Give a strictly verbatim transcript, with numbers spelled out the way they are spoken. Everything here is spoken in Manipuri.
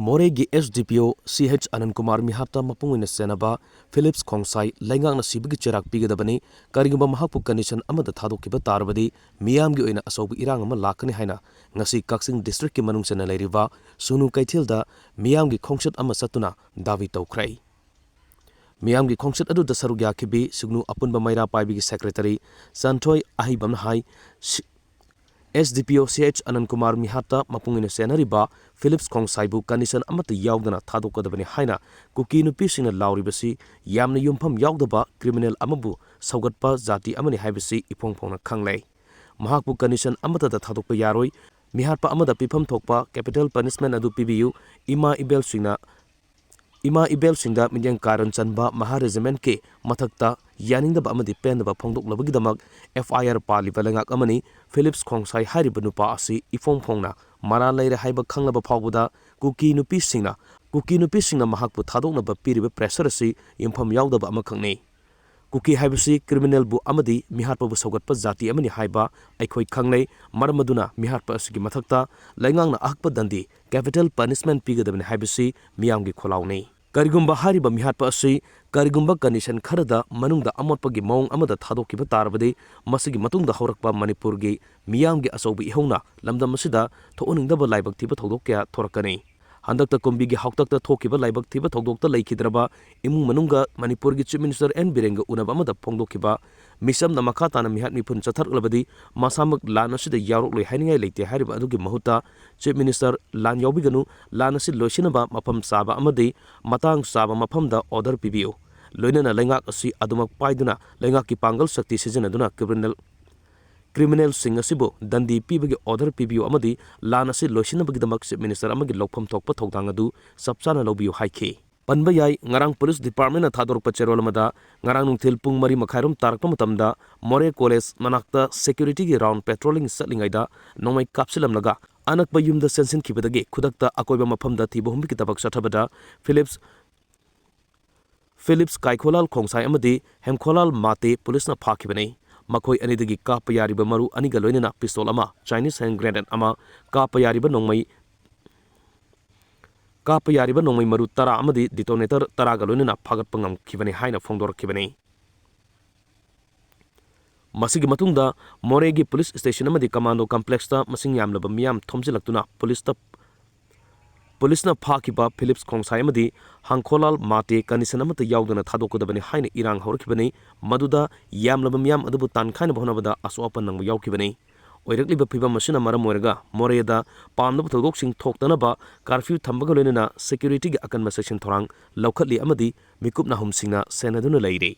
ꯃꯣꯔꯦꯒꯤ ꯑꯦꯁ ꯗꯤ ꯄꯤ ꯑꯣ ꯁꯤ ꯑꯦꯆ ꯑꯅꯟ ꯀꯨꯃꯥꯔ ꯃꯤꯍꯥꯠꯇ ꯃꯄꯨꯡ ꯑꯣꯏꯅ ꯁꯦꯟꯅꯕ ꯐꯤꯂꯤꯞꯁ ꯈꯣꯡꯁꯥꯏ ꯂꯩꯉꯥꯛꯅ ꯁꯤꯕꯒꯤ ꯆꯩꯔꯥꯛ ꯄꯤꯒꯗꯕꯅꯤ꯫ ꯀꯔꯤꯒꯨꯝꯕ ꯃꯍꯥꯛꯄꯨ ꯀꯟꯗꯤꯁꯟ ꯑꯃꯗ ꯊꯥꯗꯣꯛꯈꯤꯕ ꯇꯥꯔꯕꯗꯤ ꯃꯤꯌꯥꯝꯒꯤ ꯑꯣꯏꯅ ꯑꯆꯧꯕ ꯏꯔꯥꯡ ꯑꯃ ꯂꯥꯛꯀꯅꯤ ꯍꯥꯏꯅ ꯉꯁꯤ ꯀꯛꯆꯤꯡ ꯗꯤꯁꯇ꯭ꯔꯤꯛꯀꯤ ꯃꯅꯨꯡ ꯆꯟꯅ ꯂꯩꯔꯤꯕ ꯁꯨꯅꯨ ꯀꯩꯊꯦꯜꯗ ꯃꯤꯌꯥꯝꯒꯤ ꯈꯣꯡꯆꯠ ꯑꯃ ꯆꯠꯇꯨꯅ ꯗꯥꯕꯤ ꯇꯧꯈ꯭ꯔꯦ꯫ ꯃꯤꯌꯥꯝꯒꯤ ꯈꯣꯡꯆꯠ ꯑꯗꯨꯗ ꯁꯔꯨꯛ ꯌꯥꯈꯤꯕꯤ ꯁꯨꯒꯅꯨ ꯑꯄꯨꯟꯕ ꯃꯩꯔꯥ ꯄꯥꯏꯕꯤꯒꯤ ꯁꯦꯀ꯭ꯔꯦꯇꯔꯤ ꯆꯟꯊꯣꯏ ꯑꯍꯩꯕꯝꯅ ꯍꯥꯏ, ꯁꯤ-, ꯑꯦꯁ ꯗꯤ ꯄꯤ ꯑꯣ ꯁꯤ ꯑꯦꯆ ꯑꯅꯟ ꯀꯨꯃꯥꯔ ꯃꯤꯍꯥꯠꯇ ꯃꯄꯨꯡ ꯑꯣꯏꯅ ꯆꯦꯟꯅꯔꯤꯕ ꯐꯤꯂꯤꯞꯁ ꯈꯣꯡꯁꯥꯏꯕꯨ ꯀꯟꯗꯤꯁꯟ ꯑꯃꯠꯇ ꯌꯥꯎꯗꯅ ꯊꯥꯗꯣꯛꯀꯗꯕꯅꯤ ꯍꯥꯏꯅ ꯀꯨꯀꯤ ꯅꯨꯄꯤꯁꯤꯡꯅ ꯂꯥꯎꯔꯤꯕꯁꯤ ꯌꯥꯝꯅ ꯌꯨꯝꯐꯝ ꯌꯥꯎꯗꯕ ꯀ꯭ꯔꯤꯃꯤꯅꯦꯜ ꯑꯃꯕꯨ ꯁꯧꯒꯠꯄ ꯖꯥꯇꯤ ꯑꯃꯅꯤ ꯍꯥꯏꯕꯁꯤ ꯏꯐꯣꯡ ꯐꯣꯡꯅ ꯈꯪꯂꯦ꯫ ꯃꯍꯥꯛꯄꯨ ꯀꯟꯗꯤꯁꯟ ꯑꯃꯠꯇꯗ ꯊꯥꯗꯣꯛꯄ ꯌꯥꯔꯣꯏ꯫ ꯃꯤꯍꯥꯠꯄ ꯑꯃꯗ ꯄꯤꯐꯝ ꯊꯣꯛꯄ ꯀꯦꯄꯤꯇꯦꯜ ꯄꯅꯤꯁꯃꯦꯟ ꯑꯗꯨ ꯄꯤꯕꯤꯌꯨ꯫ ꯏꯃꯥ ꯏꯕꯦꯜꯁꯤꯡꯅ ꯏꯃꯥ ꯏꯕꯦꯜꯁꯤꯡꯗ ꯃꯤꯠꯌꯦꯡ ꯀꯥꯔꯟ ꯆꯟꯕ ꯃꯍꯥ ꯔꯦꯖꯤꯃꯦꯟꯠꯀꯤ ꯃꯊꯛꯇ ꯌꯥꯅꯤꯡꯗꯕ ꯑꯃꯗꯤ ꯄꯦꯟꯗꯕ ꯐꯣꯡꯗꯣꯛꯂꯕꯒꯤꯗꯃꯛ ꯑꯦꯐ ꯑꯥꯏ ꯑꯥꯔ ꯄꯥꯜꯂꯤꯕ ꯂꯩꯉꯥꯛ ꯑꯃꯅꯤ꯫ ꯐꯤꯂꯤꯞꯁ ꯈꯣꯡꯁꯥꯏ ꯍꯥꯏꯔꯤꯕ ꯅꯨꯄꯥ ꯑꯁꯤ ꯏꯐꯣꯡ ꯐꯣꯡꯅ ꯃꯔꯥꯜ ꯂꯩꯔꯦ ꯍꯥꯏꯕ ꯈꯪꯂꯕ ꯐꯥꯎꯕꯗ ꯀꯨꯀꯤ ꯅꯨꯄꯤꯁꯤꯡꯅ, ꯀꯨꯀꯤ ꯅꯨꯄꯤꯁꯤꯡꯅ ꯃꯍꯥꯛꯄꯨ ꯊꯥꯗꯣꯛꯅꯕ ꯄꯤꯔꯤꯕ ꯄ꯭ꯔꯦꯁꯔ ꯑꯁꯤ ꯌꯨꯝꯐꯝ ꯌꯥꯎꯗꯕ ꯑꯃꯈꯛꯅꯤ꯫ ꯀꯨꯀꯤ ꯍꯥꯏꯕꯁꯤ ꯀ꯭ꯔꯤꯃꯤꯅꯦꯜꯕꯨ ꯑꯃꯗꯤ ꯃꯤꯍꯥꯠꯄꯕꯨ ꯁꯧꯒꯠꯄ ꯖꯥꯇꯤ ꯑꯃꯅꯤ ꯍꯥꯏꯕ ꯑꯩꯈꯣꯏ ꯈꯪꯂꯦ꯫ ꯃꯔꯝ ꯑꯗꯨꯅ ꯃꯤꯍꯥꯠꯄ ꯑꯁꯤꯒꯤ ꯃꯊꯛꯇ ꯂꯩꯉꯥꯛꯅ ꯑꯍꯛꯄ ꯗꯟꯗꯤ, ꯀꯦꯄꯤꯇꯦꯜ ꯄꯅꯤꯁꯃꯦꯟꯠ ꯄꯤꯒꯗꯕꯅꯤ ꯍꯥꯏꯕꯁꯤ ꯃꯤꯌꯥꯝꯒꯤ ꯈꯣꯜꯂꯥꯎꯅꯤ꯫ ꯀꯔꯤꯒꯨꯝꯕ ꯍꯥꯏꯔꯤꯕ ꯃꯤꯍꯥꯠꯄ ꯑꯁꯤ ꯀꯔꯤꯒꯨꯝꯕ ꯀꯟꯗꯤꯁꯟ ꯈꯔꯗ ꯃꯅꯨꯡꯗ ꯑꯃꯣꯠꯄꯒꯤ ꯃꯑꯣꯡ ꯑꯃꯗ ꯊꯥꯗꯣꯛꯈꯤꯕ ꯇꯥꯔꯕꯗꯤ, ꯃꯁꯤꯒꯤ ꯃꯇꯨꯡꯗ ꯍꯧꯔꯛꯄ ꯃꯅꯤꯄꯨꯔꯒꯤ ꯃꯤꯌꯥꯝꯒꯤ ꯑꯆꯧꯕ ꯏꯍꯧꯅ ꯂꯝꯗꯝ ꯑꯁꯤꯗ ꯊꯣꯛꯍꯟꯅꯤꯡꯗꯕ ꯂꯥꯏꯕꯛ ꯊꯤꯕ ꯊꯧꯗꯣꯛ ꯀꯌꯥ ꯊꯣꯔꯛꯀꯅꯤ꯫ ꯍꯟꯗꯛꯇ ꯀꯨꯝꯕꯤꯒꯤ ꯍꯥꯎꯇꯛꯇ ꯊꯣꯛꯈꯤꯕ ꯂꯥꯏꯕꯛ ꯊꯤꯕ ꯊꯧꯗꯣꯛꯇ ꯂꯩꯈꯤꯗ꯭ꯔꯕ ꯏꯃꯨꯡ ꯃꯅꯨꯡꯒ ꯃꯅꯤꯄꯨꯔꯒꯤ ꯆꯤꯐ ꯃꯤꯅꯤꯁꯇꯔ ꯑꯦꯟ ꯕꯤꯔꯦꯟꯒ ꯎꯅꯕ ꯑꯃꯗ ꯐꯣꯡꯗꯣꯛꯈꯤꯕ ꯃꯤꯆꯝꯅ ꯃꯈꯥ ꯇꯥꯅ ꯃꯤꯍꯥꯠ ꯃꯤꯄꯨꯟ ꯆꯠꯊꯔꯛꯂꯕꯗꯤ ꯃꯁꯥꯃꯛ ꯂꯥꯟ ꯑꯁꯤꯗ ꯌꯥꯎꯔꯛꯂꯣꯏ ꯍꯥꯏꯅꯤꯡꯉꯥꯏ ꯂꯩꯇꯦ ꯍꯥꯏꯔꯤꯕ ꯑꯗꯨꯒꯤ ꯃꯍꯨꯠꯇ ꯆꯤꯐ ꯃꯤꯅꯤꯁꯇꯔ ꯂꯥꯟ ꯌꯥꯎꯕꯤꯒꯅꯨ, ꯂꯥꯟ ꯑꯁꯤ ꯂꯣꯏꯁꯤꯟꯅꯕ ꯃꯐꯝ ꯆꯥꯕ ꯑꯃꯗꯤ ꯃꯇꯥꯡ ꯆꯥꯕ ꯃꯐꯝꯗ ꯑꯣꯔꯗꯔ ꯄꯤꯕꯤꯌꯨ, ꯂꯣꯏꯅꯅ ꯂꯩꯉꯥꯛ ꯑꯁꯤ ꯑꯗꯨꯃꯛ ꯄꯥꯏꯗꯨꯅ ꯂꯩꯉꯥꯛꯀꯤ ꯄꯥꯡꯒꯜ ꯁꯛꯇꯤ ꯁꯤꯖꯤꯟꯅꯗꯨꯅ ꯀ꯭ꯔꯤꯃꯤꯅꯦꯜ ꯀ꯭ꯔꯤꯃꯤꯅꯦꯜꯁꯤꯡ ꯑꯁꯤꯕꯨ ꯗꯟꯗꯤ ꯄꯤꯕꯒꯤ ꯑꯣꯔꯗꯔ ꯄꯤꯕꯤꯌꯨ ꯑꯃꯗꯤ ꯂꯥꯟ ꯑꯁꯤ ꯂꯣꯏꯁꯤꯟꯅꯕꯒꯤꯗꯃꯛ ꯆꯤꯐ ꯃꯤꯅꯤꯁꯇꯔ ꯑꯃꯒꯤ ꯂꯧꯐꯝ ꯊꯣꯛꯄ ꯊꯧꯗꯥꯡ ꯑꯗꯨ ꯆꯞ ꯆꯥꯅ ꯂꯧꯕꯤꯌꯨ ꯍꯥꯏꯈꯤ꯫ ꯄꯟꯕ ꯌꯥꯏ, ꯉꯔꯥꯡ ꯄꯨꯂꯤꯁ ꯗꯤꯄꯥꯔꯠꯃꯦꯟꯅ ꯊꯥꯗꯣꯔꯛꯄ ꯆꯦꯔꯣꯜ ꯑꯃꯗ ꯉꯔꯥꯡ ꯅꯨꯡꯊꯤꯜ ꯄꯨꯡ ꯃꯔꯤ ꯃꯈꯥꯏꯔꯣꯝ ꯇꯥꯔꯛꯄ ꯃꯇꯝꯗ ꯃꯣꯔꯦ ꯀꯣꯂꯦꯖ ꯃꯅꯥꯛꯇ ꯁꯦꯀ꯭ꯌꯨꯔꯤꯇꯤꯒꯤ ꯔꯥꯎꯟ ꯄꯦꯇ꯭ꯔꯣꯂꯤꯡ ꯆꯠꯂꯤꯉꯩꯗ ꯅꯣꯡꯃꯩ ꯀꯥꯞꯁꯤꯜꯂꯝꯂꯒ ꯑꯅꯛꯄ ꯌꯨꯝꯗ ꯆꯦꯟꯁꯤꯟꯈꯤꯕꯗꯒꯤ ꯈꯨꯗꯛꯇ ꯑꯀꯣꯏꯕ ꯃꯐꯝꯗ ꯊꯤꯕ ꯍꯨꯝꯕꯒꯤ ꯊꯕꯛ ꯆꯠꯊꯕꯗ ꯐꯤꯂꯤꯞꯁ ꯐꯤꯂꯤꯞꯁ ꯀꯥꯏꯈꯣꯂꯥꯜ ꯈꯣꯡꯁꯥꯏ ꯑꯃꯗꯤ ꯍꯦꯝꯈꯣꯂꯥꯜ ꯃꯥꯇꯦ ꯄꯨꯂꯤꯁꯅ ꯐꯥꯈꯤꯕꯅꯤ꯫ ꯃꯈꯣꯏ ꯑꯅꯤꯗꯒꯤ ꯀꯥꯞꯄ ꯌꯥꯔꯤꯕ ꯃꯔꯨ ꯑꯅꯤꯒ ꯂꯣꯏꯅꯅ ꯄꯤꯁꯇꯣꯜ ꯑꯃ, ꯆꯥꯏꯅꯤꯁ ꯍꯦꯟ ꯒ꯭ꯔꯦꯅꯦꯗ ꯑꯃ, ꯀꯥꯞꯄ ꯌꯥꯔꯤꯕ ꯅꯣꯡꯃꯩ, ꯀꯥꯞꯄ ꯌꯥꯔꯤꯕ ꯅꯣꯡꯃꯩ ꯃꯔꯨ ꯇꯔꯥ ꯑꯃꯗꯤ detonator ꯇꯔꯥꯒ ꯂꯣꯏꯅꯅ ꯐꯥꯒꯠꯄ ꯉꯝꯈꯤꯕꯅꯤ ꯍꯥꯏꯅ ꯐꯣꯡꯗꯣꯔꯛꯈꯤꯕꯅꯤ꯫ ꯃꯁꯤꯒꯤ ꯃꯇꯨꯡꯗ ꯃꯣꯔꯦꯒꯤ ꯄꯨꯂꯤꯁ ꯁ꯭ꯇꯦꯁꯟ ꯑꯃꯗꯤ ꯀꯃꯥꯟꯗꯣ ꯀꯝꯄ꯭ꯂꯦꯛꯁꯇ ꯃꯁꯤꯡ ꯌꯥꯝꯂꯕ ꯃꯤꯌꯥꯝ ꯊꯣꯝꯖꯤꯜꯂꯛꯇꯨꯅ ꯄꯨꯂꯤꯁꯇ, ꯄꯨꯂꯤꯁꯅ ꯐꯥꯈꯤꯕ ꯐꯤꯂꯤꯞꯁ ꯈꯣꯡꯁꯥꯏ ꯑꯃꯗꯤ ꯍꯥꯡꯈꯣꯂꯥꯜ ꯃꯥꯇꯦ condition ꯑꯃꯠꯇ ꯌꯥꯎꯗꯅ ꯊꯥꯗꯣꯛꯀꯗꯕꯅꯤ ꯍꯥꯏꯅ ꯏꯔꯥꯡ ꯍꯧꯔꯛꯈꯤꯕꯅꯤ꯫ ꯃꯗꯨꯗ ꯌꯥꯝꯂꯕ ꯃꯤꯌꯥꯝ ꯑꯗꯨꯕꯨ ꯇꯥꯟꯈꯥꯏꯅꯕ ꯍꯣꯠꯅꯕꯗ ꯑꯁꯣꯛ ꯑꯄꯟ ꯅꯪꯕ ꯌꯥꯎꯈꯤꯕꯅꯤ꯫ ꯑꯣꯏꯔꯛꯂꯤꯕ ꯐꯤꯕꯝ ꯑꯁꯤꯅ ꯃꯔꯝ ꯑꯣꯏꯔꯒ ꯃꯣꯔꯦꯗ ꯄꯥꯝꯗꯕ ꯊꯧꯗꯣꯛꯁꯤꯡ ꯊꯣꯛꯇꯅꯕ curfew ꯊꯝꯕꯒ ꯂꯣꯏꯅꯅ securityꯒꯤ ꯑꯀꯟꯕ ꯆꯦꯛꯁꯤꯟ ꯊꯧꯔꯥꯡ ꯂꯧꯈꯠꯂꯤ ꯑꯃꯗꯤ ꯃꯤꯀꯨꯞ ꯅꯥꯍꯨꯝꯁꯤꯡꯅ ꯁꯦꯟꯅꯗꯨꯅ ꯂꯩꯔꯤ꯫